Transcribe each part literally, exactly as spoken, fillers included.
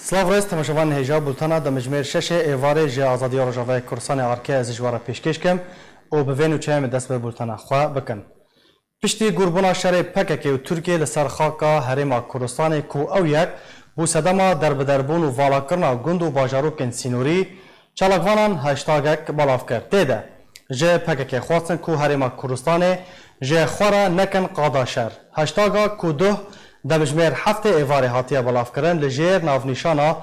Silav rêz, temaşevanên hêja, bultena demjimêr şeşê êvarê ji Azadiya Rojavayê Kurdistanê A R K ez ji we re pêşkêş kim û bi vê nûçeyê em ê dest bi bultena xwe bikin. Piştî gurbûna şerê P K K û Tirkiyê li ser xaka Herêma Kurdistanê ku ew yek bû sedema derbiderbûn û valakirina gund û bajarokên sînorî, çalakvanan hashtagek belav kir. Tê de ji P K K xwestin ku Herêma Kurdistanê ji xwe re nekin qada şer. Hashtaga ku duh demjimêr heftê êvarê hatiye belavkirin, li jêr navnîşana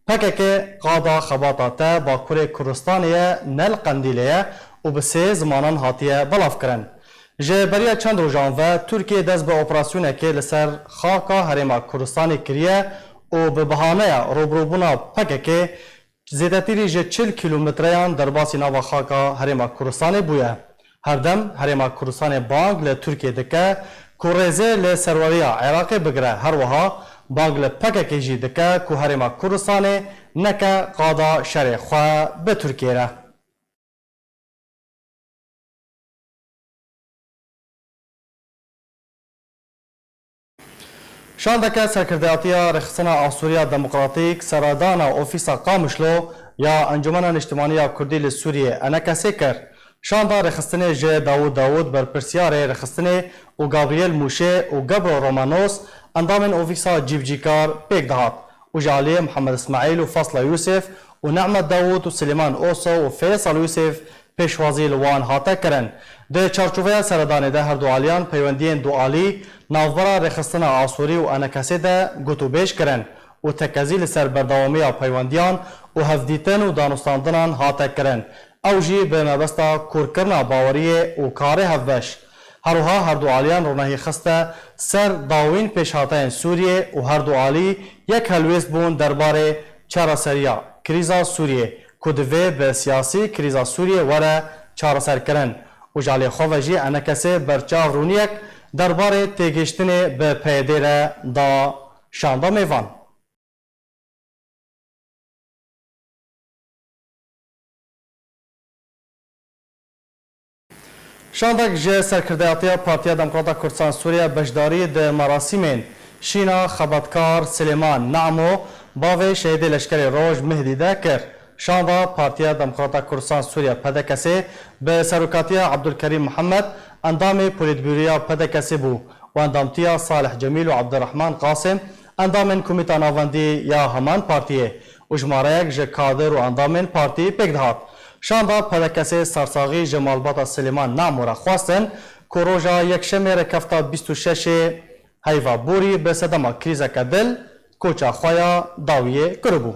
P K K qada xebata te Bakurê Kurdistanê ye, ne li Qendîlê ye û bi sê zimanan hatiye belavkirin. Ji beriya çend rojan ve Tirkiye dest bi operasyonekê li ser xaka Herêma Kurdistanê kiriye û bi bahaneya rûbirûbûna P K K zêdetirî ji çil kîlometreyan derbasî nava xaka Herêma Kurdistanê bûye. Herdem Herêma Kurdistanê bang li Tirkiye dike ku rêzê li serweriya Iraqê bigire, her wiha bang li P K K jî dike ku Herêma Kurdistanê neke qada şerê xwe bi Tirkiye re. Şandeke Serkirdeyatiya Rêxistina Asûriya Demokratîk seredana Ofîsa Qamişlo ya Encûmena Niştimanî ya Kurdî li Sûriyê, E N K S, kir. Şanda rêxistinê ji Dawûd Dawûd, berpirsiyarê rêxistinê, û Gabriel Mûşê û Gebro Romanos, endamên Ofîsa Cîbicîkar, pêk dihat û ji aliyê Mihemed Îsmaîl û Fasla Yûsif û Nehmet Dawûd û Silêman Oso û Feysal Yûsif pêşwazî li wan hate kirin. Di çarçoveya seredanê de her du aliyan peywendiyên dualî navbera Rêxistina Asûrî û E N K S'ê de gotûbêj kirin û tekezî li ser berdewamiya peywendiyan û hevdîtin û danûstandinan hate kirin. Ew jî bi mebesta kûrkirina baweriyê û karê hevbeş. Her wiha her du aliyan ronahî xiste ser dawîn pêşhateyên Sûriyê û her du alî yek helwêst bûn derbarê çareseriya krîza Sûriyê, ku divê bi siyasî krîza Sûriyê were çareserkirin û ji aliyê xwe ve jî E N K S'ê berçav rûniyek derbarê têgihiştinê bi P Y D'ê re da şanda mêvan. Şandek ji serkirdeyatiya Partiya Demokrata Kurdistan Sûriye beşdarî di merasîmên şîna xebatkar Silêman Namo, bavê şehîdê Leşkerê Roj Mihdî de kir. Şanda Partiya Demokrata Kurdistan Sûriye, P D K S'ê, bi serokatiya Abdulkerîm Mihemed, endamê Polîtbûroya P D K S'ê bû û endamtiya Salih Cemîl û Abdurrahman Qasim, endamên Komîta Navendî ya heman partiyê û jimareyek ji kadir û endamên partî pêk dihat. Şanda P D K S'ê sersaxî ji malbata Silêman Namo re xwestin ku roja Yekşemê rêkefta bîst û şeşê heyva borî bi sedema krîzeke dil koça xwe ya dawiyê kiribû.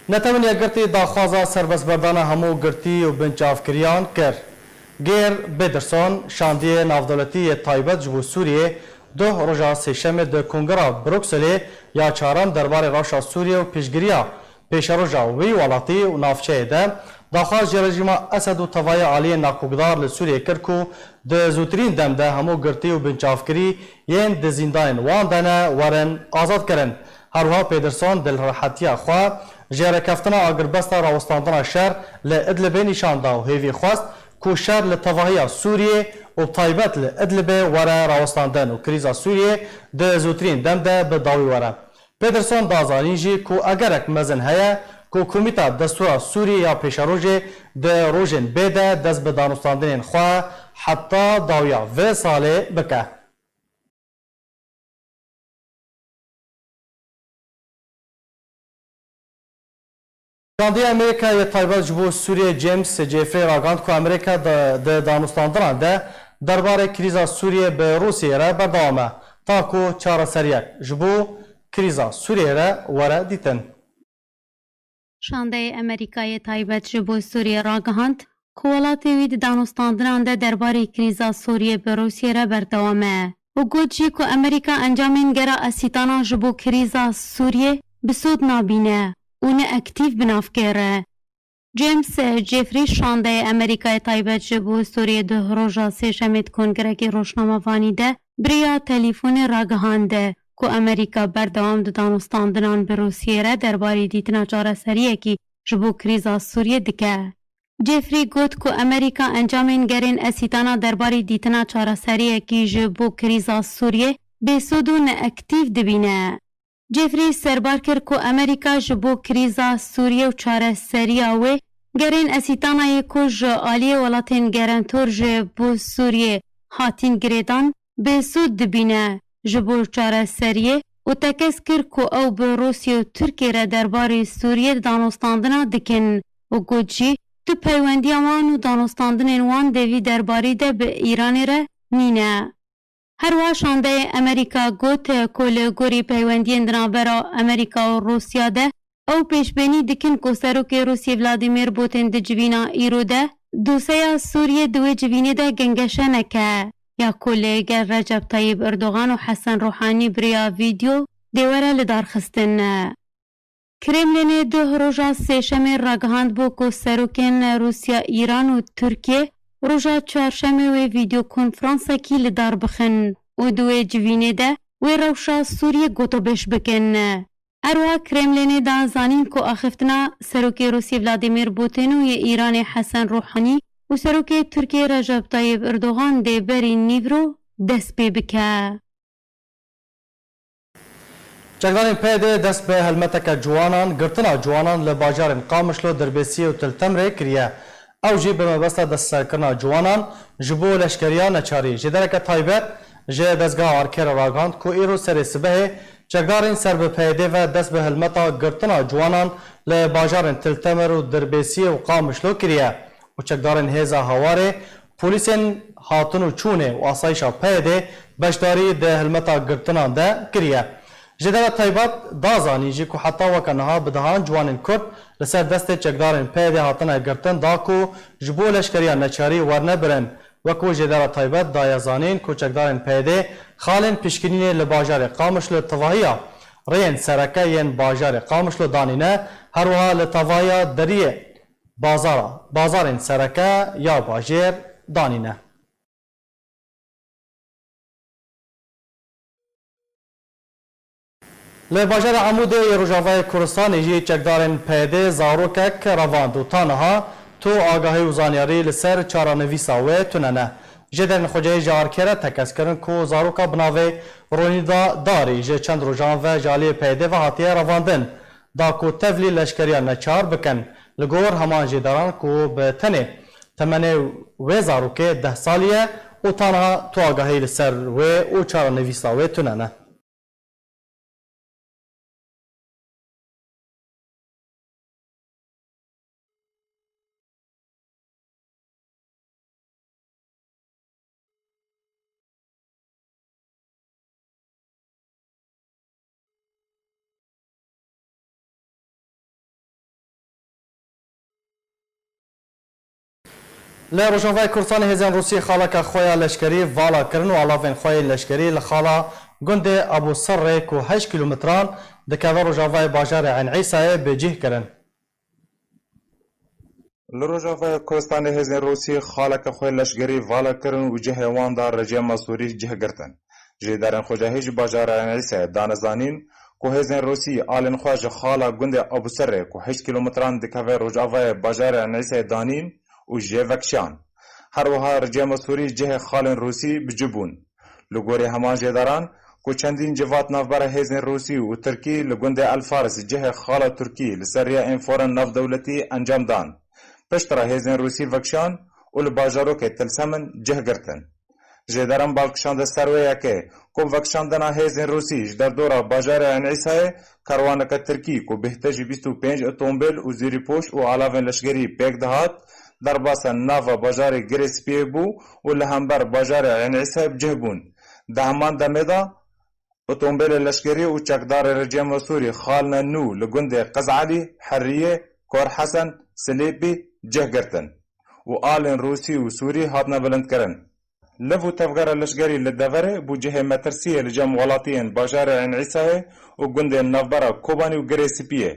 Netewên Yekgirtî daxwaza serbestberdana hemû girtî û binçavkiriyan kir. Geir Pederson, şandiyê navdewletî yê taybet ji bo Sûriyê, duh roja Sêşemê di Kongreya Brukselê ya çarem derbarê rewşa Sûriyê û piştgiriya pêşeroja wî welatî û navçeyê de daxwaz ji rejîma Esed û tevahiya aliyên nakokdar li Sûriyê kir ku di zûtirîn dem de hemû girtî û binçavkirî yên di zîndanên wan de ne werin azadkirin. Her wiha Pederson dilrehetiya xwe ji rêkeftina agirbesta rawestandina şer li Idlibê nîşan da û hêvî xwest ku şer li tevahiya Sûriyê û bi taybet li Idlibê were rawestandin û krîza Sûriyê di zûtirîn dem de bi dawî were. Pederson da zanîn jî ku egerek mezin heye ku Komîta Destûra Sûriyê ya Pêşerojê di rojên bê de dest bi danûstandinên xwe heta dawiya vê salê bike. Şandiyê Amerîka yê taybet ji bo Sûriyê James Jeffrey ragihand ku Amerîka di, di danûstandinan de derbarê krîza Sûriyê bi Rûsiyê re berdewam e, ta ku çareseriyek ji bo krîza Sûriyê re were dîtin. Şandeyê Amerîka yê taybet ji bo Sûriyê ragihand ku welatê wî di danûstandinan de derbarê krîza Sûriyê bi Rûsiyê re berdewam e û got jî ku Amerîka encamên gera Esîtanan ji bo krîza Sûriyê bi sod nabîne û ne aktîf bi nav kê re. James Jeffrey, şandeyê Amerîkayê taybet ji bo Sûriyê, duh roja Sêşemê di kongrekî rojnamevanî de bi rêya telîfonê ragihande ku Amerîka berdewam di danûstandinan bi Rûsiyê re derbarê dîtina çareseriyekî ji bo krîza Sûriyê dike. Jeffrey got ku Amerîka encamên gerên Esîtana derbarî dîtina çareseriyekî ji bo krîza Sûriyê bêsûd û neaktîf dibîne. Jeffrey serbar kir ku Amerîka ji bo krîza Sûriyê û çareseriya wê gerên Esîtana yê ku ji aliyê welatên gerentor ji bo Sûriyê hatîn girêdan, bêsûd dibîne ji bo çareseriyê û tekez kir ku ew bi Rûsya û Tirkiyê re derbarê Sûriyê danûstandina dikin û got jî, tu peywendiya wan û danûstandinên wan di vî derbarî de bi Îranê re nîne. Her wiha şandeyê Amerîka got ku li gorî peywendiyên di navbera Amerîka û Rûsya de ew pêşbînî dikin ku Serokê Rûsiyê Vladimir Putin di civîna îro de doseya Sûriyê di wê civînê de gengeşe neke, ya ku li gel Recep Tayyip Erdogan û Hesen Ruhanî bi riya vîdyo dê were lidarxistin. Kremlînê duh roja sêşemê ragihand bû ku serokên Rûsya, Îran û Tirkiye roja çarşemê wê vîdyokonferansekî li dar bixin û di wê civînê de wê rewşa Sûriyê gotobêj bikin. Her wiha Kremlînê da zanîn ku axiftina serokê Rûsiyê Vladimir Putin û yê Îranê Hesen Ruhanî û serokê Tirkiyê Recep Tayyip Erdogan dê berî nîvro dest pê bike. Çekdarên P Y D'ê dest bi helmeteke ciwanan, girtina ciwanan li bajarên Qamişlo, Dirbêsiyê û Til Temrê kiriye. Ew jî bi mebesta destserkirina ciwanan ji bo leşkeriya neçarî. Jêdereke taybet ji dezgeha Arkerê ragihand ku îro serê sibehê çekdarên ser bi P Y D ve dest bi helmeta girtina ciwanan li bajarên Til Temer û Dirbêsiyê û Qamişlo kiriye û çekdarên hêza Hawarê, polîsên hatin û çûnê û asayîşa P Y D'ê beşdarî di hilmeta girtinan de kiriye. Jêdera taybet da zanîn jî ku heta weke niha bi dehan ciwanên Kurd li ser destê çekdarên P Y D'ê hatine girtin da ku ji bo leşkeriya neçarî werne birin. Wekî jêdera taybet daye zanîn ku çekdarên P Y D'ê xalên pişkinînê li bajarê Qamişlo li tevahiya rêyên sereke yên bajarê Qamişlo danîne, her wiha li tevahiya deriyê bazara, bazarên sereke ya bajêr danîne. Li bajarê Amûdê yê Rojavayê Kurdistanê jî çekdarên P Y D'ê zarokek revand û ta niha tu agahî û zanyarî li ser çarenivîsa wê tune ne. Jêderên xwecihî ji Arkerê tekez kirin ku zaroka bi navê Ronîda Darî ji çend rojan ve ji aliyê P Y D'ê ve hatiye revandin, da ku tevlî leşkeriya neçar bikin. Li gor heman jêderan ku bi tenê temenê wê zarokê deh salî ye û ta niha tu agahî li ser wê û çarenivîsa wê tune ne. Li Rojavayê Kurdistanê hêzên Rûsî xaleke xwe ya leşkerî vala kirin û alavên xwe yên leşkerî li xala gundê Ebû Serrê ku heşt kîlometran dikeve rojavayê bajarê Eyn Îsayê bi cih kirin. Li Rojavayê Kurdistanê hêzên Rûsî xaleke xwe leşgerî vala kirin û cihê wan da rejîma Sûrî cih girtin. Jêderên xwecihî ji bajara Eyn Îsayê dane zanîn ku hêzên Rûsî alên xwe ji xala gundê Ebûserê ku heşt kîlometran dikeve rojavayê bajarê Eyn Îsayê danîn û jê vekişan. Her wiha rejîma Sûrî cihê xalên Rûsî bi cih bûn. Li gorî heman jêderan ku çendîn civat navbera hêzên Rûsî û Tirkî li gundê El Faris cihê xala Tirkî li ser riya înforen navdewletî encam dan. Piştre hêzên Rûsî vekişan û li bajarokê Til Semin cih girtin. Jêderan bal kişande ser wê yekê ku vekişandina hêzên Rûsî ji derdora bajarê Eyn Îsayê kerwaneke Tirkî ku bêhtir ji bîst û pênc otomobil û zîrîpoş û alavên leşgerî pêk dihat, derbasa nava bajarê Girê Spiyê bû û li hember bajarê Eyn Îsayê bi cih bûn. Di heman demê de otomobilê leşkerî û çekdarê rejîma Sûrî xalne nû li gundê Qiz Elî, Herriyê, Kor Hesen, Silêpî cih girtin û alên Rûsî û Sûrî hatine bilindkirin. Liv û tevgera leşkerî li deverê bû cihê metirsiyê li cem welatiyên bajarê Eyn Îsayê û gundên navbera Kobanî û Girê Spiyê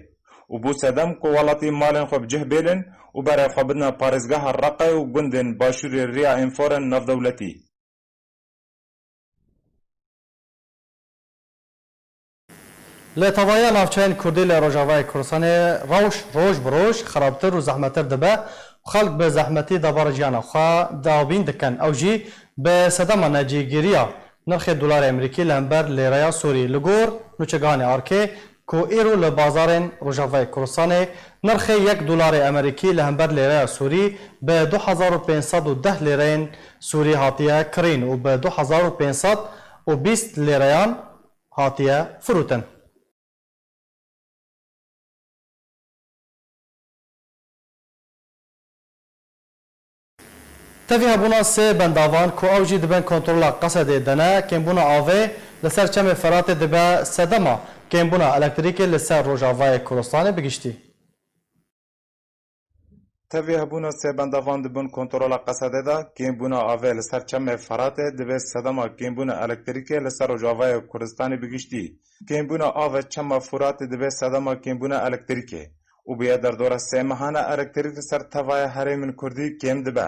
û bû sedem ku welatî malên xwe bi cih bêlin û berê xwe bidine parêzgeha Reqe û gundên başûrê riya înforen navdewletî. Li tevahiya navçeyên Kurdî li Rojavayê Kurdistanê rewş roj bi roj xirabtir û zehmettir dibe Xelk bi zehmetî debara jiyana xwe dabîn dikin. Ew jî bi sedema necîgiriya nirxê dolarê Amerîkî li hember lêreya Sûrî. Li gor nûçegihanê Arkê ku îro li bazarên Rojavayê Kurdistanê nirxê yek dolarê Amerîkî li hember lêreya Sûrî bi du hezar û pênc sed û deh lêreyên Sûrî hatiye kirîn û bi du hezar û pênc sed û bîst lêreyan hatiye firotin. Tevî hebûna sê bendavan ku ew jî di bin kontrola Qesedê de ne, kêmbûna avê li ser çemê Feratê dibe sedema kêmbûna elektrîkê li ser Rojavayê Kurdistanê bi giştî. Tevî hebûna sê bendavan di bin kontrola Qesedê de, kêmbûna avê li ser çemê Feratê dibe sedema kêmbûna elektrîkê li ser Rojavayê Kurdistanê bi giştî. Kêmbûna avê çema Furatê dibe sedema kêmbûna elektrîkê û bûye derdora sê mehane elektrîk li ser tevaya herêmên Kurdî kêm dibe.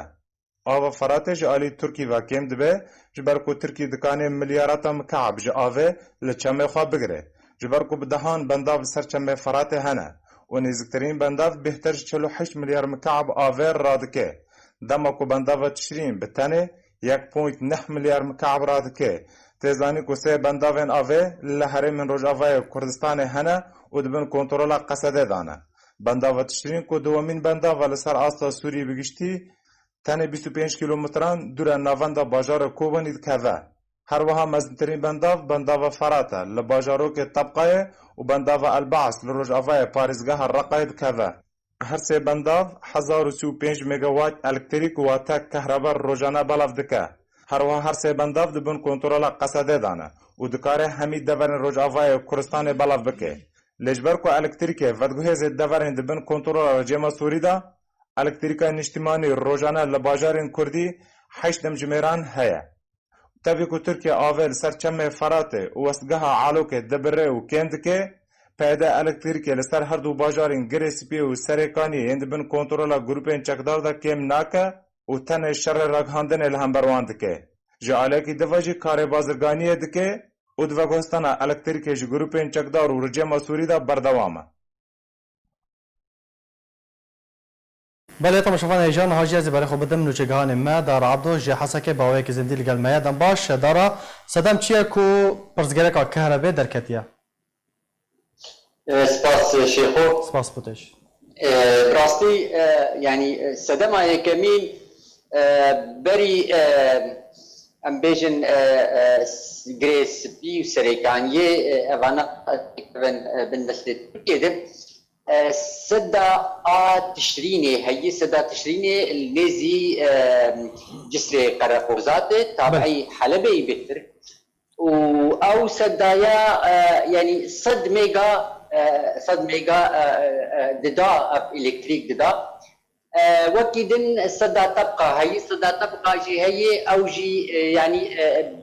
Ava Feratê ji alî Tirkî ve kêm dibe, ji ber ku Tirkî dikanê milyarata mikeab ji avê li çemê xwe bigire. Ji ber ku bi dehan bendav li ser çemê Feratê hene û nêziktirîn bendav bêhtir ji çil û heşt milyar mikeab avê radike. Dema ku bendava Tişrîn bi tenê yek point neh milyar mikeab radike. Tê zanîn ku sê bendavên avê li herêmên Rojavayê Kurdistanê hene û di bin kontrola Qesedê de ne. Bendava Tişrîn ku duyemîn bendava li ser asta Sûriyê bi giştî, tenê bîst û pênc kîlometran dûre navenda bajarê Kobanî dikeve. Her wiha mezintirîn bendav, bendava Ferat e, li bajarokê Tebqayê û bendava El Baas li rojavayê parêzgeha Reqayê dikeve. Her sê bendav hezar û sî û pênc megawatt elektrîk wate kehreba rojane belav dike. Her wiha her sê bendav di bin kontrola Qesedê de ne û dikare hemî deverên rojavayê Kurdistanê belav bike. Lê ji ber ku elektrîkê vediguhêzê deverên di bin kontrola rejîma Sûrî de, elektrîka niştimanî rojane li bajarên Kurdî heşt demjimêran heye. Tevî ku Tirkiye avê li ser çemê Feratê û westgeha Alokê dibire û kêm dike, P Y D elektrîkê li ser her du bajarên Girê Spî û Serêkaniyê yên di bin kontrola grûpên çekdar de kêm nake û tenê şerê ragihandinê li hember wan dike. Ji aliyekî din ve jî karê bazirganiyê dike û di veguhestana elektrîkê ji grûpên çekdar û rejîma Sûrî de berdewam e. Belê, temaşevanê hêja, niha jî ez ê berê xwe bidim nûçegihanê me, Dara Abdo ji Hesekê bi awayekî zindî li gel me ye. Dem baş, Dara, sedem çi ye ku pirsgirêka kehrebê derketiye? E, spas, e, Şêxo. Spas, Puteş. E, bi rastî, e, yanî, e, sedema yekemîn, e, berî, e, em bêjin, e, e, s-, Girê Spî û Serêkaniyê, e, evana, e, dikevin, e, bin destê Tirkiyê de. E, seda a Tişrînê heyî, seda Tişrînê li nêzî, e, Cisrê Qereqozatê, Belê. Tabiî Helebê yî bêhtir. Û ew sedaya, e, yanî sed mega, e, sed mega, e, e, dida, ev elektrîk dida. E, wekî din seda tebqa heyî, seda tebqa jî heyê, ew jî, e, yanî, e,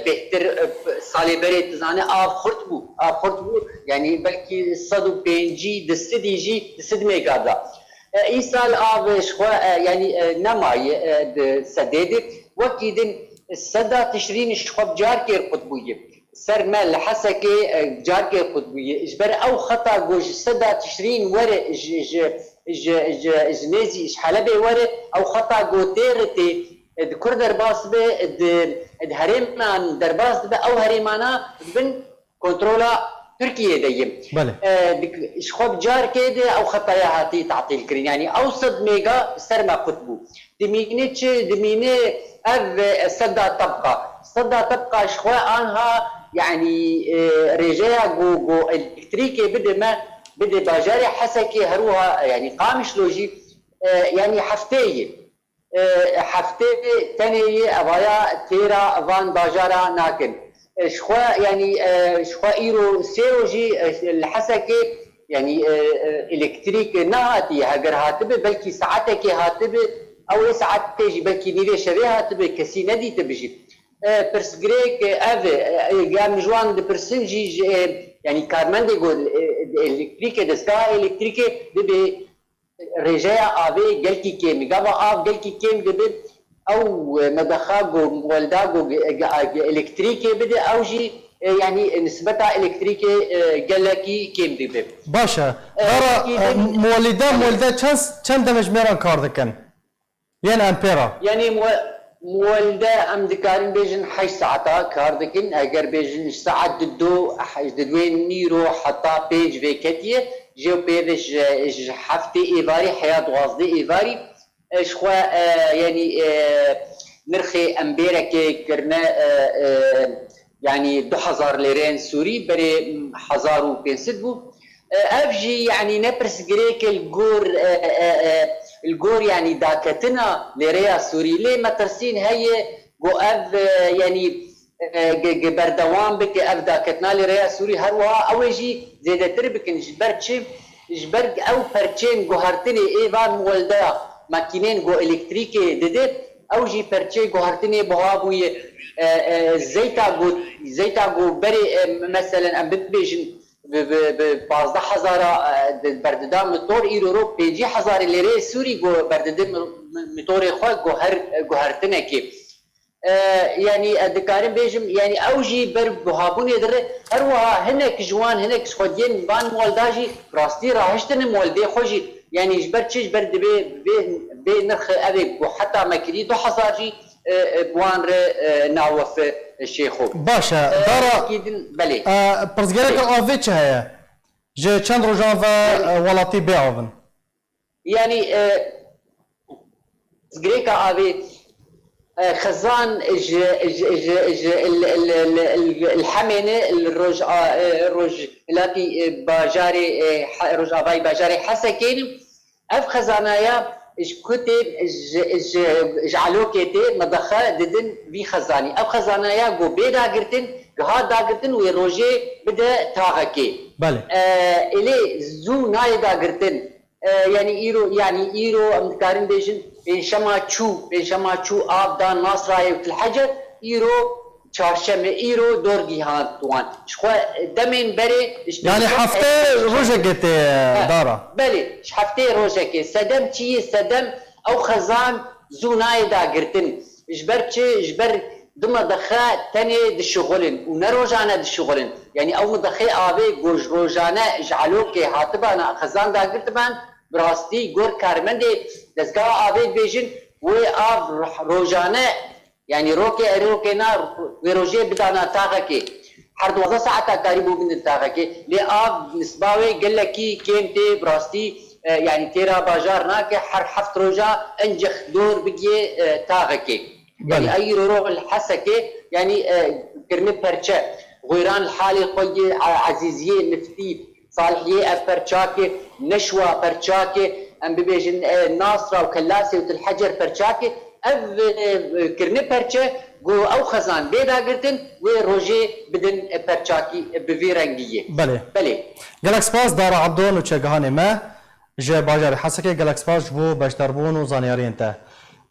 bêhtir, e, salê berê tu zane av xurt bû, av xurt bû, yanî belkî sed û pêncî di sedî jî di sed mega da. E, îsal av ji xwe, e, yanî, e, nemaye, e, di sedê de. Wekî din seda Tişrîn ji xwe bi carkê qut bûye. Ser me li Hesekê, e, carkê qut bûye. Ji ber ew xeta ku ji seda Tişrîn were, ji, ji, ji, ji, ji nêzî, ji Helebê were, ew xeta ku tê ritê, e, di kur derbas be, di, di herêman derbas dibe, ew herêmana di bin kontrola Tirkiyê de ye. Belê. E, dik-, ji xwe bi carkê de ew xetaya hatî tatîl kirin. Yanî ew sed mega ser me qut bû. Dimîne çi? Dimîne ev, e, seda tebqa. Seda tebqa ji xwe anha, yanî, e, rêjeya ku, ku elektrîkê bide me, bide bajarê Hesekê, her wiha, yanî Qamişlo jî, e, yanî heftê ye. E, heftê tenê ye evaya têra van bajara nakin. E, ji xwe, yanî, e, ji xwe îro sê rojî, e, li Hesekê, yanî, e, e, elektrîk nehatiye. Heger hatibe, belkî saetekê hatibe, ew ê saetê jî belkî nîvê şevê hatibe, kesî nedîtibe jî. E, pirsgirêk ev e, e, em ji wan dipirsin jî, ji, e, yanî karmendê ku, e, elektrîkê, destgeha elektrîkê dibe rêjeya avê gelkî kêm e. Gava av gelkî kêm dibe, ew, e, mebexa ku, welda ku, e, e, elektrîkê bide, ew jî e, yanî nisbeta elektrîkê, e, gelekî kêm dibe. Baş e. E, Dara, peki, e, de- muwelîde, muwelîde çend, çend demê ji mêran kar dikin? Yên em pê re. Yanî muwe-, muwelîde em dikarin bêjin heşt saeta kar dikin. Eger bêjin ji saet dido, ji didwê nîro heta pênc vê ketiye, jê û pê ve ji, ji heftê êvarî heya duwazdeh êvarî. E, ji xwe, e, yanî, e, nirxê em bêrekê kirine, e, e, yanî du hezar lêreyên Sûrî, berê, m, hezar û pênc sed bû. E, ev jî, yanî ne pirsgirêke li gor, e, e, e, li gor, yanî daketina lêreya Sûrî. Lê metirsîn heye ku ev, e, yanî, e, gi, gi berdewam bike ev daketina lêreya Sûrî. Her wiha ew ê jî zêdetir bikin. Ji ber çi? Ji ber ew perçên guhertinê ê van muweldeya makînên ku elektrîkê dide, ew jî perçê guhertinê buha bûye, e, e, zeyta ku, zeyta ku berê, e, meselen em bibêjin bi, bi, bi pazdeh hezara, e, di, berdida motor, îro ro pêncî hezarê lêreyê Sûrî ku berdide mi-, mi-, motorê xwe guher-, guhertinekê. E, yanî, e, dikarim bêjim, yanî ew jî ber buhabûnê dire. Her wiha hinek ji wan, hinek ji xwediyên van muwelda jî rastî rahiştine muweldê xwe jî. Yanî ji ber çi? Ji ber divê vê, vê nirxê ev ê ku heta me kirî du hezar jî, e, e, bi wan re, e, nawefe şêxo. Baş e. E, Dara, wekî din, belê. E, pirsgirêka Belê. avê çi heye? Ji çend rojan ve, Belê. e, welatî bê av in? Yanî, e, girêka avê, e, xizan ji, ji, ji, ji, il, il, il, il, il Hemêne, il Roj-, a, e, Rojhilatî, e, bajarê, e, He-, Rojavayî bajarê Hesekê ne. Ev xezanaya ji ku tê, ji, ji, ji Elokê tê, medexe didin vî xezanî. Ev xezanaya ku bê dagirtin, giha dagirtin wê rojê bide taxekê. Belê. E, ê lê zû nayê dagirtin. E, yanî îro, yanî îro em dikarin bêjin pênşema çû, pênşema çû av dan Nasrayê û Til Hecer, îro çarşemê, îro dor gihand wan. Ji xwe demên berê, ji Yanî pênc heftê heyvên rojekê tê He, dara. Belê, ji heftê rojekê. Sedem çi yê? Sedem ew xezan zû nayê dagirtin. Ji ber çi? Ji ber du medexe tenê dişixulin û ne rojane dişixulin. Yanî ew midexê avê ku ji rojane ji Elokê hatibana xezan dagirtiban, bi rastî gor karmendê dezgeha avê dibêjin, wê av rojane, yanî rokê erê rokê na, wê rojê bidana taxekê. Her duwazdeh saeta karî bû bindin taxekê. Lê av nisba wê gelekî kêm tê, bi rastî, e, yanî têra bajar nake, her heft roja encix dor bigiyê, e, taxekê. Yanî Belê. Ey îro ro li Hesekê, yanî, e, kirine perçe. Xwêran li halê xwe yê, e, Ezîziyê, Miftî, Salihiyê ev perçakê, Neşwa perçakê, em bibêjin, e, Nasra û Kellasê û Til Hecer perçakê. Ev, e, kirine perçe, ku ew xezan bê dagirtin, wê rojê bidin, e, perçakî, e, bi vî rengî yê. Belê. Belê. Gelek spas, Dara Ebdo, nûçegihanê me. Ji bajarê Hesekê gelek spas ji bo beşdarbûn û zanyariyên te.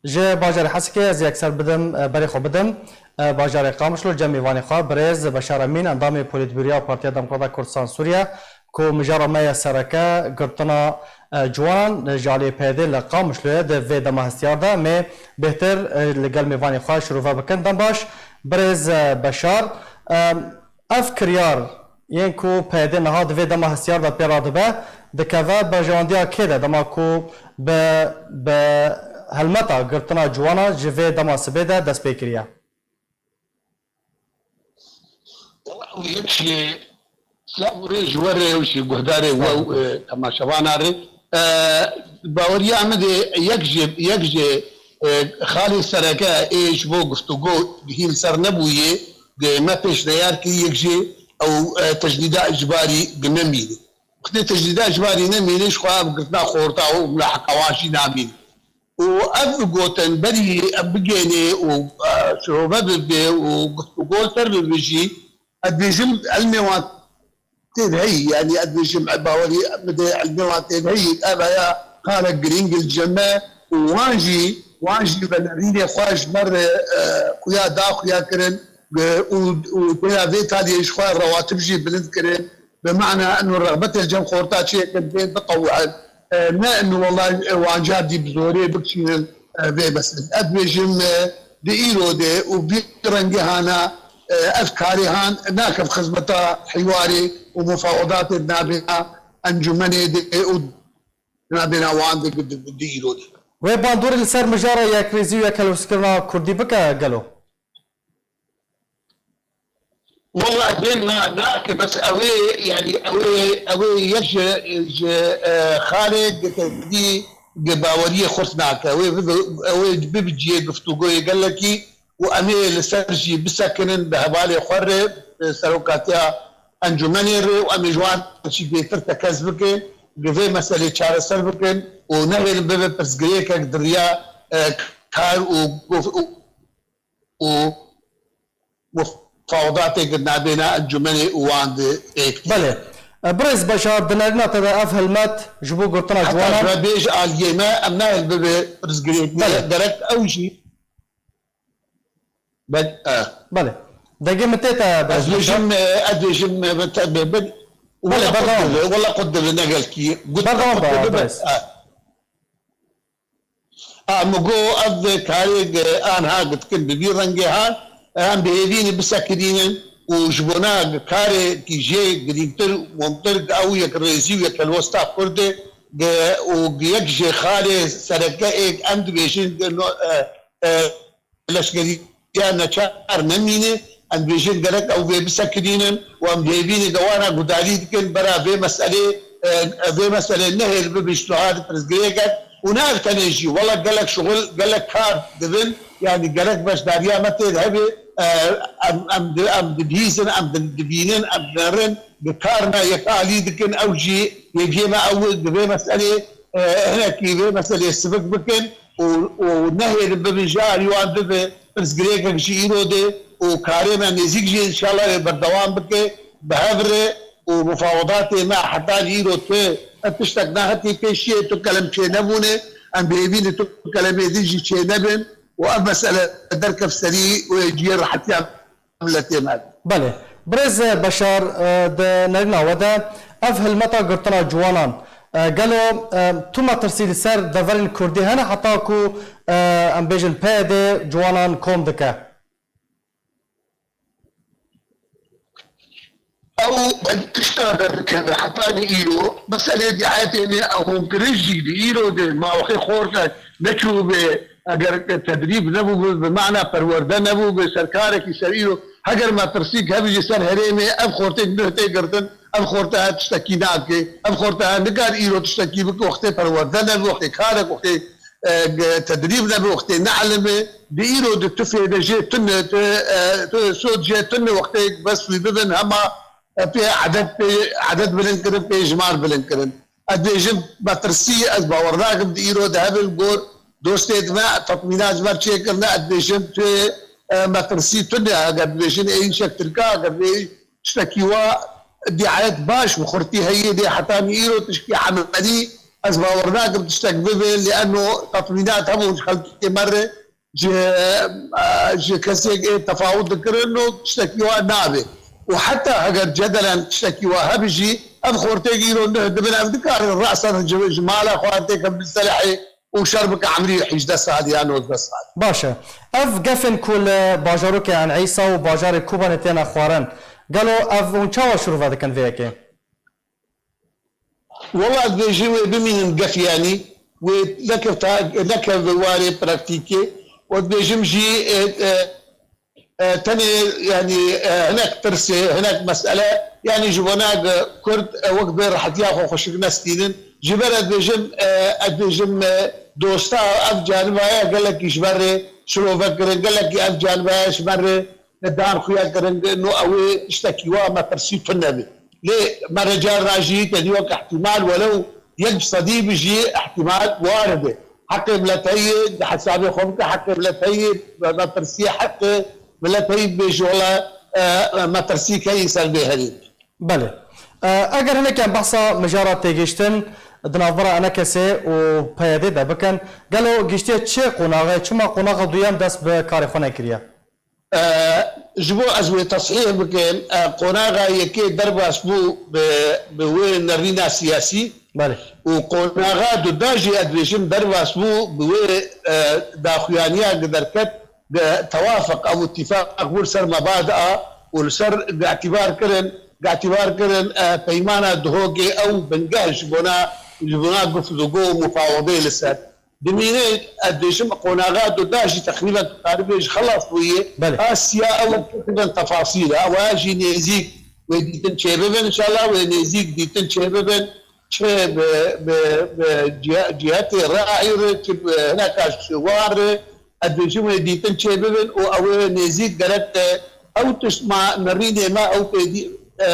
Ji bajarê Hesekê ez yekser bidim, e, berê xwe bidim, e, bajarê Qamişlo cem mêvanê xwe birêz Beşar Emîn, endamê Polîtbûroya Partiya Demokrata Kurdistan Sûriye, ku mijara me ya sereke girtina, e, ciwanan ji aliyê P Y D'ê li Qamişloyê di vê dema hestiyar de mê bêhtir, e, li gel mêvanê xwe şirove bikin. Dem baş, birêz, e, Beşar. E, Ev kiryar yên ku P Y D niha di vê dema hestiyar de pê re dibe, dikeve berjewendiya kê de, dema ku bi, bi helmeta girtina ciwana ji vê dema sibê de dest pê kiriye? Ew yek jî silav û rêz ji we re û ji guhdarê we û, e, temaşevana re. E, baweriya min de yek ji, yek ji, e, xalê sereke ê ji bo guftûgo gihî li ser nebûyê, Di me pêşniyar kir yek jî ew, e, tecrîda icbarî bi nemîne. Wextê tecrîda icbarî nemîne, ji xwe ev girtina xorta û mulahaka wan jî namîne. Û ev gotin berî em bigênê û, e, şirove bibe û guftûgo li ser bibe jî, ez dibêjim, ilmê wan tê de heyî, yanî ez dibêjim, bawerî min de ilmê wan tê de heyî, ev heya xalek girîng li cem me û wan jî, wan jî venerînê xwe ji me re, e, xuya da xuya kirin, e, û, û têya vê taliyê ji xwe rewatib jî bilind kirin. Bi mana eno rexbetê li cem xorta çêkin bên biqewin. E, ne eno wela, e, wan car dî bi zorê bikişînin, e, vê meselê. Ez dibêjim, e, di îro de û vî rengê hana e, ev karê han nakev xizmeta hiwarê û mufawedatê di navêna encûmenê de û di navêna wan de di, di, di îro de. Wê bandorê li ser mijara yekrêzî û yekhelwestkirina Kurdî bike gelo? Wela ez ê na-, nake, bes ew ê, yanî ew ê, ew ê yek ji, ji, e, xalê gi tevdî gi baweriyê xurt nake. Ew ê bibe, ew ê bibe cihê guftûgoyê gelekî û em ê li ser jî bisekinin bi hevalê xwe re, e, serokatiya encûmenê re û em ê ji wan jî bêtir tekez bikin, gi vê meselê çareser bikin û nehêlin bibe pirsgirêkek di riya, e, kar û guf-, û û mufawedatê di navbêna encûmenê û wan de pêk tê. Belê. E, birêz Beşar, di nerîna te de ev hilmet ji bo girtina Heta ciwanan. Ji me bê ji aliyê me, em nayên bibe pirsgirêk. Belê. Gerek ew jî. Be-, e. Belê. Dengê min tê te, Ez birêz Beşar. Bêjim, e, ez bêjim, e, te, be, be, Belê, wela qut berdewam dibe, be. Wela qut dibe, ne gelkî. Gut Berdewam qut be, dibe, be, birêz. e. A, min got, ev karê gi anha gi dikin bi vî rengê ha, em bi hêvî ne bisekinînin û ji bona gi karekî jê girîngtir û muhimtir ew yekrêzî û yekhelwesta Kurd e, gi, û gi yek jê xalê sereke ê em dibêjin gi no, e, e, leşkeriya neçar nemîne, em dibêjin gerek ew vê bisekinînin û em hêvî ne de wana gudarî dikin bera vê meselê, e, vê meselê nehêl bibe ji niha di pirsgirêkek û ne ev tenê jî, wela gelek şuxul, gelek kar dibin, yanî gerek beşdariya me tê de hebe, e, em, em, di, em dibihîzin, em di, dibînin, em dinerin, bi karna yekalî dikin, ew jî hêviyê me ew e, di vê meselê, e, hinekî vê meselê sivik bikin. û, û nehêlin bibin ji alî wan bibe pirsgirêkek ji îro de û karê me nêzîk jî înşallah ê berdewam bike bi hev re û mufawedatê me hetanî îro tu ev tiştek nehatî pêşiyê, tu kelem çênebûne, em bi hêvî ne tu kelemê din jî çênebin û ev mesele derkev serî û ê cihê rehetiya miletê me. Belê. Birêz Beşar, e, di nerîna we de ev hilmeta girtina ciwanan, e, gelo, e, tu metirsî li ser deverên Kurdî hene heta ku, e, em bêjin P Y D ciwanan kom dike? Ew tişta derdikeve hetanî îro, meselê dîayetê ne, ew hûnkirin jî di îro de ma wexê xorte neçûbe, eger tedrîb nebûbe, bi mana perwerde nebûbe, ser karekî ser îro, heger metirsîk hebî ji ser herêmê, ev xortê nuh tê girtin, ev xorte tiştekî nake, ev xorte nikar îro tiştekî bike, wextê perwerde nebe, wextê karek, wextê, e, tedrîb nebe, wextê neelime, di îro di tu fêde jê tune, tu, e, tu sod jê tune, wextê bes wî bibin, hema e, pê edet, pê edet bilind kirin, pê jimar bilind kirin. Ez dibêjim, metirsî, ez bawer nakim di îro de hebe li gor dostê di me, tetmîna ji me çêkirine, ez dibêjim, tu, e, metirsî tune, eger dibêjin, ê îşek tirka, eger bê tiştekî wa dîayet baş bi xurtî heyê dê hetanî îro tişkî emelî, ez bawer nakim tiştek bibe, lê eno tetmînat hebûn ji xelkê me re, ji, e, ji kesek ê tefawut dikirin û tiştekî wa nabe. Û heta heger cedelen tiştekî wa hebe jî, ev xortê îro nuh dibin, ev dikarin re'sen ji, ji mala xwe têkin bin selehê û şer bike emrî hejdeh sal ya nozdeh sal. Baş e. Ev gefên ku li bajarokê En Îsa û bajarê Kobanê têne xwarin, gelo ev hûn çawa şirove dikin vê yekê? Wela dibêjim wê bimînin gef, yanî wê nekevta, nekeve warê praktîkê. Û dibêjim jî, e, e, e, tenê, yanî, e, hinek tirsê, hinek mesele, yanî ji bona ge Kurd, e, wek bê rehetiya xwe xweşik nestînin. Ji ber ez dibêjim, e, ez dibêjim, e, dosta ev canivaya gelekî ji me re şirove kirin, gelekî ev canivaya ji me re dan xuya kirin, no ew ê tiştekî wa metirsî tune be. Lê me re carna jî te dî wek ihtimal, welew yek ji sedî be jî ihtimal warid e. Heqê milet heye, di hesabê xwe bike, heqê milet heye, me, metirsî heqê milet heye, bibêje wela, e, metirsî heye ser vê herêmê. Belê. E, eger hinek em behsa mijara têgihiştin di navbera ENKSê û PYDê de bikin, gelo gihiştiye çi qonaxê, çima qonaxa duyem dest bi karê xwe nekiriye? E, ji bo ez wê tesîh bikim, e, qonaxa yekê derbas bû bi, bi wê nerîna siyasî. Belê. Û qonaxa duda jî ez dibêjim derbas bû bi wê, e, daxuyaniya ku derket, tewafik ew îtîfaq bû li ser mebada û li ser îtîbar kirin, îtîbar kirin, e, peymana Duhokê ew bingeh ji bona, ji bona guftûgo û mufawedê li ser. Dimîne ez dibêjim qonaxa du da jî teqrîben tu karibê ji xelas bûye. Belê. Asiya ew dikirin tefasîl e. Ew jî nêzîk wê dîtin çêbibin, înşallah wê nêzîk dîtin çêbibin. Çi bi, bi, bi cihe-, cihetê rayî re, çi bi hineka ji wan re, ez dibêjim wê dîtin çêbibin û ew ê nêzîk gerek, e, ew tişt ma nerînê me ew pê dî-, e,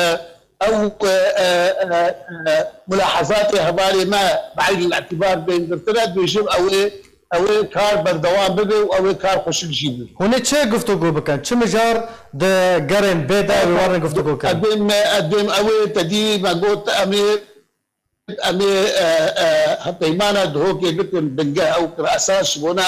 ew, e, e, e, e, mulahazatê hevalê me bi eynî îtîbar bên girtin, ez dibêjim ew ê, ew ê kar berdewam bibe û ew ê kar xweşik jî bibe. Hûn ê çi guftûgo bikin? Çi mijar digerin bê de wê werin guftûgo kirin? Edêm, edêm ew ê tedî me got em ê Em ê, e, e, peymana Duhokê bikin bingeh ew kir esas ji bona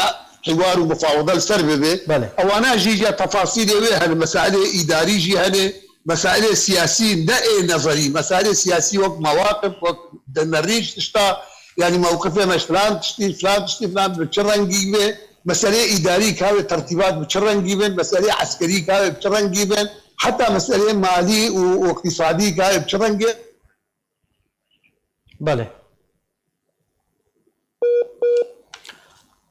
hiwar û mufawada li ser bibe. Belê. Ewana jî ya tefasîlê wê hene, mesailê îdarî jî hene, mesailê siyasî ne ê nezerî, mesailê siyasî wek mewaqif, wek demerî ji tişta, yanî mewqifê me ji filan tiştî, filan tiştî, filan bi çi rengî be, meselê îdarî ka wê tertîbat bi çi rengî bin, meselê eskerî ka wê bi çi rengî bin, heta meselê malî û, û îqtîsadî ka wê bi çi rengî. Belê.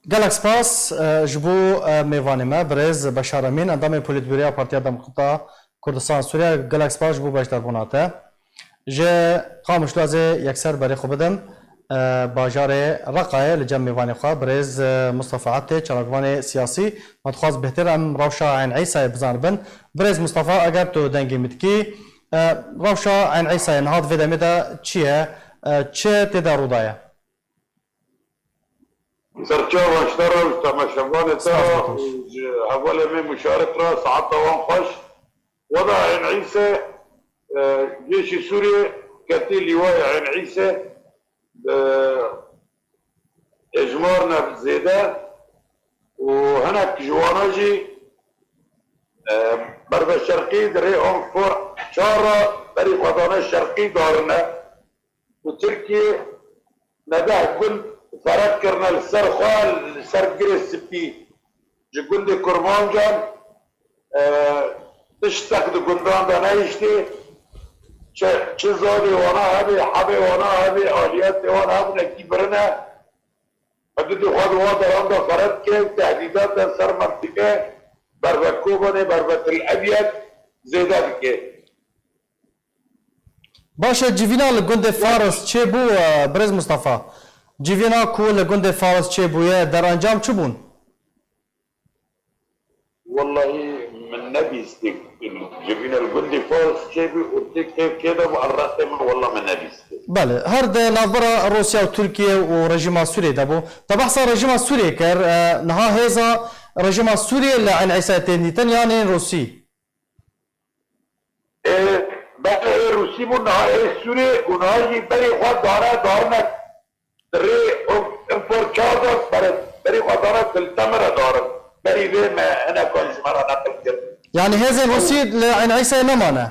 Gelek spas, e, ji bo, e, mêvanê me, birêz Beşar Emîn, endamê Polîtbûroya Partiya Demokrata Kurdistan Sûriye. Gelek spas ji bo beşdarbûna te. Ji Qamişlo ez ê yekser berê xwe bidim, e, bajarê Reqayê li cem mêvanê xwe, birêz, e, Mustafa Ebtê, çalakvanê siyasî. Me dixwaz bêhtir em rewşa Eyn Îsayê bizanibin. Birêz Mustafa, eger tu dengê min dikî, E, rewşa Eyn Îsayê niha di vê demê de çi ye? E, çi tê de rû daye? Serçavan ji te re û ji temaşevanê te re û ji hevalê me muşarik re saeta wan xweş. Weda Eyn Îse, e, Cêşî Sûriyê ketî lîwayê Eyn Îse, e, hêjmar ne zêde û hinek ji wana jî, e, berve şerqî di rê Anfor çar re berî xwe dane şerqî darine û Tirkiye neh gund ferek kirine li ser xwe, li ser Girê Spî. Ji gundê Kurmancan, e, tiştek di gundan de nehiştê. Çi, çi zadê wana hebe, hebê wana hebe, aliyetê wan hebûne kî birine. Hududê xwe di wan deran de ferek dike û tehdîdat de ser mentîqe berve Kobanê, berve Til Ebyed zêde dike. Baş e, civîna li gundê Faris çêbû, e, birêz Mustafa? Civîna ku li gundê Faris çêbûye, derencam çi bûn? Wellahî min nebîstî. Civîna li gundê Faris çêbû û tê kê, kê de bû, erreqê min wella min nebîstî. Belê, her di navbera Rûsya û Tirkiye û rejîma Sûriyê de bû. Te behsa rejîma Sûriyê kir, e, niha hêza rejîma Sûriyê li Eyn Îsayê tên dîtin yan ên Rûsî? Ê, berê ê Rûsî bû, niha ê Sûrê û niha jî berê xwe dane, darine di rê Enfor çar de, berê, berê xwe dane Til Temir e darin. Berî vê me hinekan ji me re neqil kir. Yanî hêzên Rûsî li Eyn Îsayê nemane?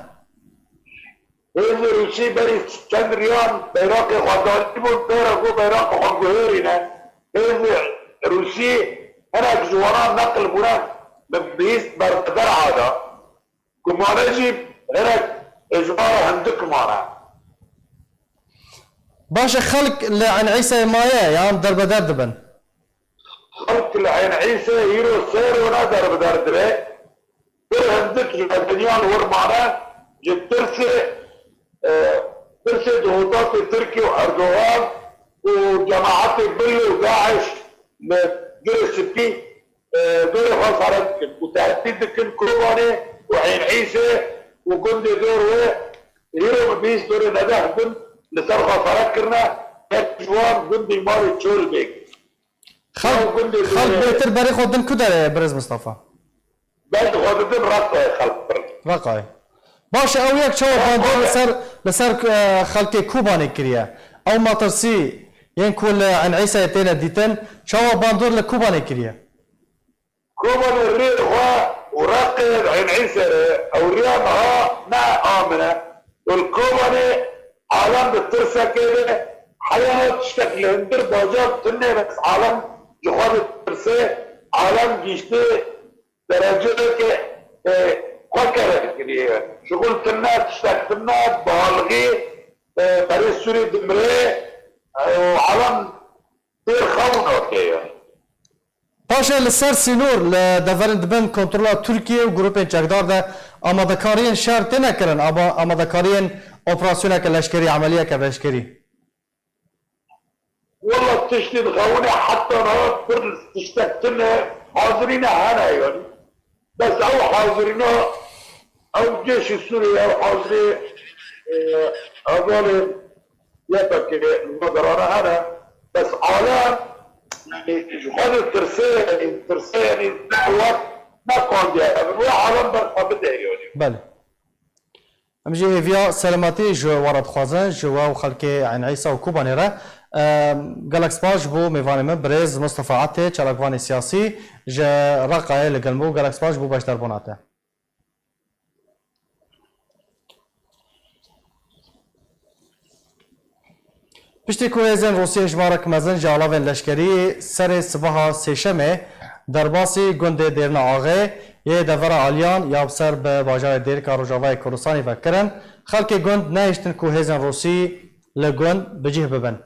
Hêzên Rûsî berî çend riyan beyraqê xwe danîbûn, pê re got beyraqê xwe guherîne. Hêzên Rûsî hinek ji wana neqil bûne, min bihîst berbe derha de. Gumane jî hinek hêjmara hindik mane. Baş e, xelk li Eyn Îsayê maye yan derbeder dibin? Xelk li Eyn Îsayê îro sêr û ne derbeder dibe. Pir hindik ji medeniyan wir mane, ji tirsê, e, tirsê dihûtatê Tirkî û Erdogan û cemaetê Bil û DAIŞ li Girê Spî, e, dorê xwe ferek dikin û tehdît dikin Kobanê û Eyn Îsê û gundê dor wê. Îro bi bîst dorê neh gund li ser xwe ferek kirine, yek ji wan gundê Malê Çolbêk. Xelk, Ew gundê xelk dorê bêtir berê xwe din ku derê ye, birêz Mistefa? Ber xwe didin Reqayê xelk pir. Reqayê. Baş e, ew yek çawa bandor li ser, li ser, e, xelkê Kobanê kiriye? Ew metirsî yên ku li Eyn Îsayê têne dîtin, çawa bandor li Kobanê kiriye? Kobanê rê xwe û Reqê li Eyn Îsê re, ew riya niha ne a min e. Û li Kobanê alem di tirsekê de, heya tiştek li hundir bajar tune bes alem ji xwe ditirse, alem gihîştê Dereceyeke, e, xwe kere dikiriye. Şixul tune, tiştek tune, balixî, e, berê Sûrî dimire, e, û alem têr xewn ortê ye. Paşê li ser sînor li deverên di bin kontrola Tirkiye û grûpên çekdar de amadekariyên şer têne kirin, ama amadekariyên operasyoneke leşkerî, emeliyeke leşkerî. Wela tiştên xewinê heta niha pir tiştek tune, hazirîne hene yanî. Bes ew hazirîna, ew cêşî Sûriyê, ew hazirî, e, hevalê Y P G li me derane hene. Bes alem, yanî ji xwe ditirse, yanî ditirse, yanî ne wext ne qandiye. Ev wê alem berxwe bide yanî. Belê. Em jî hêviya selametî ji we re dixwazin, ji we û xelkê Eyn Îsa û Kobanê re. Em, gelek spas ji bo mêvanê min, birêz Mustafa Atê, çalakvanê siyasî ji Reqayê li gel bû. Gelek spas ji bo beşdarbûna te. Piştî ku hêzên Rûsî hejmarek mezin ji alavên leşkerî serê sibaha Sêşemê derbasî gundê Dêrina Axê yê devera Aliyan ya bi ser bi bajarê Dêrika Rojavayê Kurdistanê ve kirin, xelkê gund nehiştin ku hêzên Rûsî li gund bi cih bibin.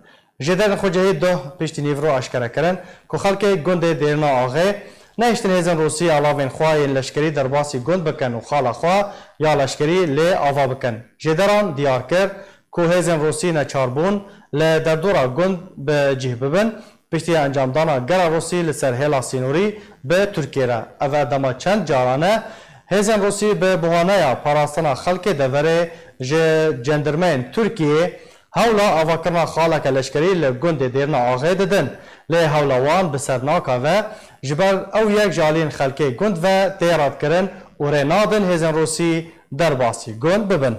Jêderên xwecihî doh piştî nîvro aşkere kirin ku xelkê gundê Dêrina Axê nehiştin hêzên Rûsî alavên xwe yên leşkerî derbasî gund bikin û xala xwe ya leşkerî lê ava bikin. Jêderan diyar kir ku hêzên Rûsî neçar bûn li derdora gund bi cih bibin, piştî encamdana gera Rûsî li ser hêla sînorî bi Tirkiyê re. Ev e dema çend caran e hêzên Rûsî bi buhaneya parastina xelkê deverê ji cendirmeyên Tirkiyê hewla avakirina xaleke leşkerî li gundê Dêrina Axê didin. Lê hewla wan bi ser nakeve, ji ber ew yek ji aliyên xelkê gund ve tê redkirin û rê nadin hêzên Rûsî derbasî gund bibin.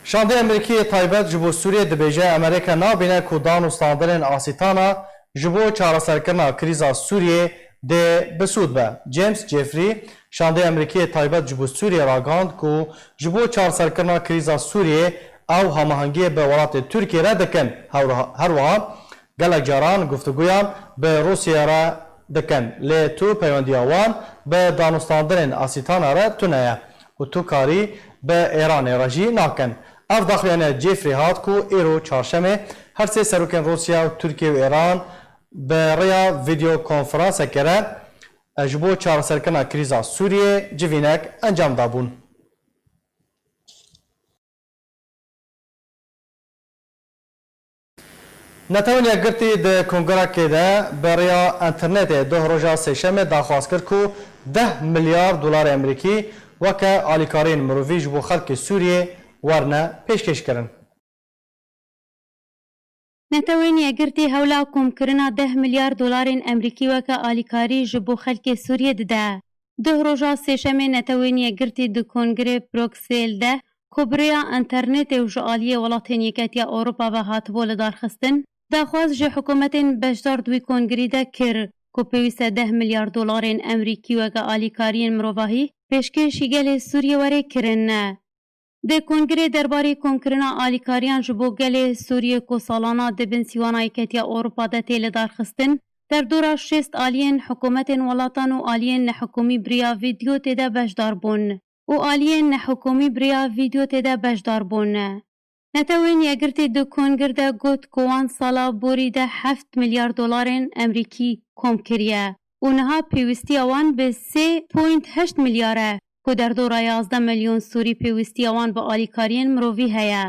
Şandê Amerîkî yê taybet ji bo Sûriyê dibêje, Amerîka nabîne ku dan û standinên Asîtana ji bo çareserkirina krîza Sûriyê dê bi sûd be. James Jeffrey, şandê Amerîkî yê taybet ji bo Sûriyê ragihand ku ji bo çareserkirina krîza Sûriyê ew hemahengiyê bi welatê Tirkiyê re dikin. Hewra-, her wiha gelek caran guftûguyan bi Rûsya re dikin, lê tu peywendiya wan bi danûstandinên Asîtana re tune ye û tu karî bi Êranê re jî nakin. Ev daxuyaniya Jeffrey hat ku îro çarşemê her sê serokên Rûsya û Tirkiye û Êran bi rêya vîdeo konferansekê re ji bo çareserkirina krîza Sûriyê civînek encam dabûn. Netewên Yekgirtî di kongerekê de bi rêya înternetê doh roja sêşemê daxwaz kir ku deh milyar dolarê Amerîkî weke alîkariyên mirovî ji bo xelkê Sûriyê werine pêşkêşkirin. Netewên Yekgirtî hewla komkirina deh milyar dolarên Amerîkî weke alîkarî ji bo xelkê Sûriyê dide. Duh roja sêşemê Netewên Yekgirtî di Kongirê Bruksêl de ku bi rêya înternetê û ji aliyê welatên Yeketiya Ewropa ve hatibû lidarxistin, daxwaz ji hikûmetên beşdar di wî kongirî de kir ku pêwîst e deh milyar dolarên Amerîkî weke alîkariyên mirovahî pêşkêşî gelê Sûriyê were kirin. Di kongirê derbarê komkirina alîkariyan ji bo gelê Sûriyê ku salana di bin sîwana Yeketiya Ewropa de tê lidarxistin, derdora şêst aliyên hikûmetên welatan û aliyên nehikûmî bi riya vîdeo tê de beşdar bûn û aliyên nehikûmî bi riya vîdeo tê de beşdar bûn. Netewên Yekgirtî di kongir de got ku wan sala borî de heft milyar dolarên Amerîkî kom kiriye û niha pêwîstiya wan bi sê point heşt milyar e ku derdora yazdeh milyon Sûrî pêwîstiya wan bi alîkariyên mirovî heye.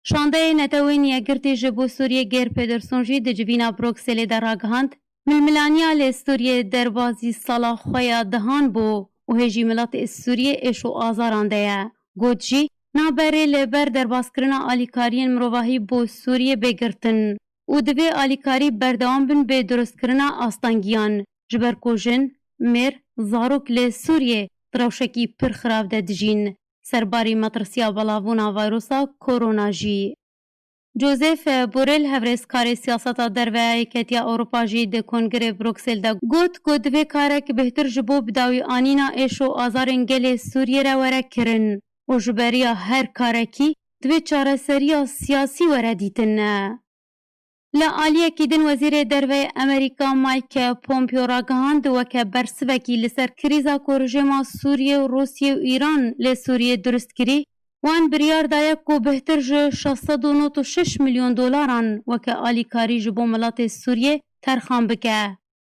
Şandeyê Netewên Yekgirtî ji bo Sûriyê Geir Pederson jî di civîna Brukselê de ragihand, milmilaniya li Sûriyê derbazî sala xwe ya dehan bû û hêjî miletê Sûriyê êş û azaran de ye. Got jî, nabe rê li ber derbazkirina alîkariyên mirovahî bo Sûriyê bê girtin û divê alîkarî berdewam bin bê durustkirina astengiyan, ji ber ku jin, mêr, zarok li Sûriyê di rewşekî pir xirab de dijîn, serbarî metirsiya belavbûna vayrusa korona jî. Josep Borrell, hevrêzkarê siyaseta derve ya Yeketiya Ewropa jî di Kongrê Bruksêl de got ku divê karek bêhtir ji bo bidawî anîna êş û azarên gelê Sûriyê re were kirin û ji beriya her karekî divê çareseriya siyasî were dîtin. Li aliyekî din Wezîrê Derve yê Amerîka Mike Pompeo ragihand, weke bersivekî li ser krîza ku rejîma Sûriyê û Rûsiyê û Îran li Sûriyê durust kirî, wan biryar daye ku bêhtir ji şeş sed û nod û şeş milyon dolaran weke alîkarî ji bo miletê Sûriyê terxan bike.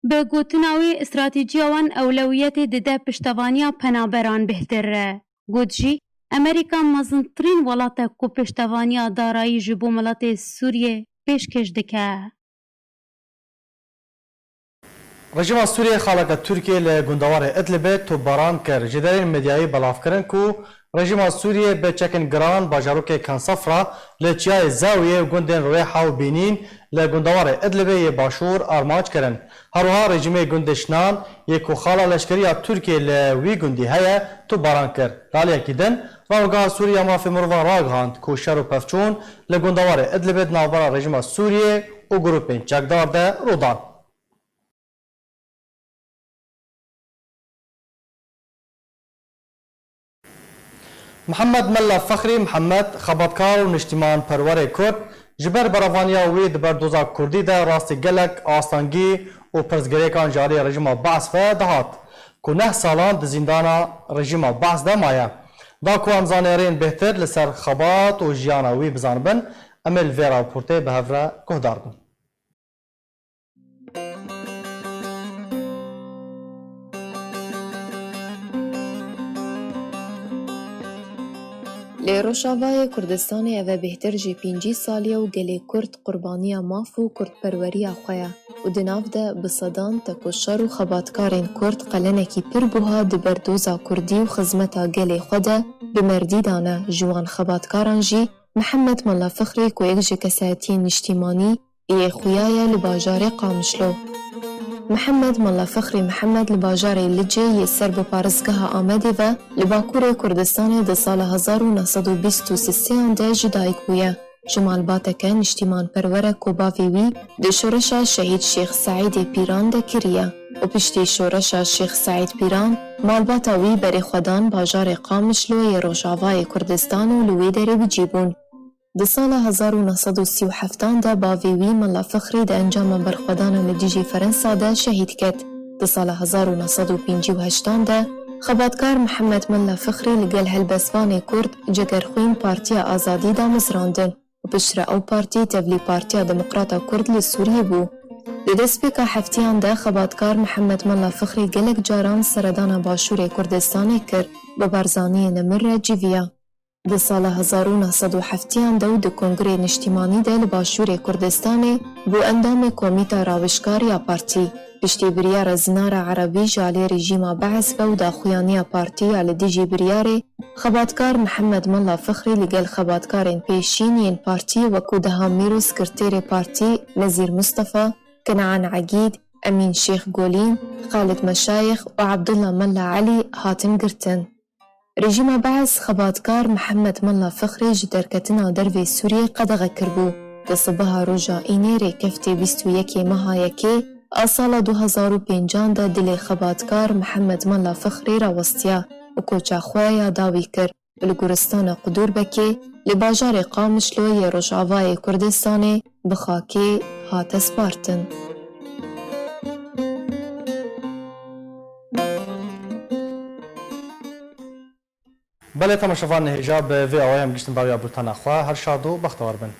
Bi gotina wî, stratejiya wan ewlewiyetê dide piştevaniya penaberan bêhtir. Got jî, Amerîka mezintirîn welat e ku piştevaniya darayî ji bo miletê Sûriyê pêşkêş dike. Rejîma Sûriyê xaleke Tirkiyê li gundewarê Idlibê topbaran kir. Ji derên medyayî belav kirin ku rejîma Sûriyê bi çekên giran bajarokê Kensefra li çiyayê Zawiyê û gundên Rewêha û Bînîn li gundewarê Idlibê yê başûr armanc kirin. Her wiha rejîmê gundê Şinan yê ku xala leşkerî ya Tirkiyê li wî gundî heye, topbaran kir. Li aliyekî din, Rêwebirgeha Sûrî ya Mafê Mirovan ragihand ku şer û pevçûn li gundewarê Idlibê di navbera rejîma Sûriyê û grûpên çekdar de rû dan. Mihemed Mela Fexrî Mihemed, xebatkar û niştîmanperwerê Kurd, ji ber berevaniya wî di berdoza Kurdî de rastî gelek astengî û pirsgirêkan ji alî rejîma Bees ve dihat, ku neh salan di zîndana rejîma Bees de maye. Da ku em zanêrên bêhtir li ser xebat û jiyana wî bizanibin, em ê li vê raportê bi hev re guhdar bin. Li Rojavayê Kurdistanê ev e bêhtir ji pêncî salî ye û gelê Kurd qurbaniya maf û kurdperweriya xwe ye û di nav de bi sedan tekoşer û xebatkarên Kurd qelenekî pir buha di berdoza Kurdî û xizmeta gelê xwe de bi merdî dane. Ji wan xebatkaran jî Mihemed Mela Fixrî ku yek ji kesayetiyên niştîmanî yê xuya ye li bajarê Qamişlo. Mihemed Mela Fixrî Mihemed li bajarê Licê yê ser bi parêzgeha Amedê ve li Bakurê Kurdistanê di sala hezar û neh sed û bîst û sêyan de ji dayik bûye. Ji malbateke niştîmanperwer e ku bavê wî di şoreşa Şehîd Şêx Seîdê Pîran de kiriye û piştî şoreşa Şêx Seîd Pîran, malbata wî berê xwe dan bajarê Qamişlo yê Rojavayê Kurdistan û li wê derê bi cî bûn. Di sala hezar û neh sed û sî û heftan de bavê wî Mela Fixrî di encama berxwedana li dijî Ferensa de şehîd ket. Di sala hezar û neh sed û pêncî û heştan de xebatkar Mihemed Mela Fixrî li gel helbestvanê Kurd Cegerxwîn Partiya Azadî damezrandin û piştre ew partî tevlî Partiya Demokrata Kurd li Sûriyê bû. Di destpêka heftiyan de xebatkar Mihemed Mela Fixrî gelek caran seredana Başûrê Kurdistanê kir, bi Barzaniyê Nemir re civiya. Di sala hezar û neh sed û heftiyan de û di Kongrê Niştîmanî de li Başûrê Kurdistanê bû endamê Komîta Rawişkar ya partî. Piştî biryara Zinara Erebî ji alî rejîma Bees ve û daxuyaniya partî ya li dijî biryarê, xebatkar Mihemed Mela Fixrî li gel xebatkarên pêşîn yên partî wekû Deha Mîr û sekreterê partî Nezîr Mustafa, Kenan Egîd, Emîn Şêx Golîn, Xalid Meşayix û Abdullah Mela Elî hatin girtin. Rejîma Bees xebatkar Mihemed Mela Fixrî ji derketina dervê Sûriyê qedexe kiribû. Di sibeha roja Înê rêkeftê bîst û yekê meha yekê a sala du hezar û pêncan de dilê xebatkar Mihemed Mela Fixrî rawestiya û koça xwe ya dawî kir û li goristana Qudûrbekê li bajarê Qamişlo yê Rojavayê Kurdistanê bi xakê hate spartin. Belê temaşevanê hêja, bi vê awayî em gihîştin dawiya bultena xwe. Her şad û bextewar bin.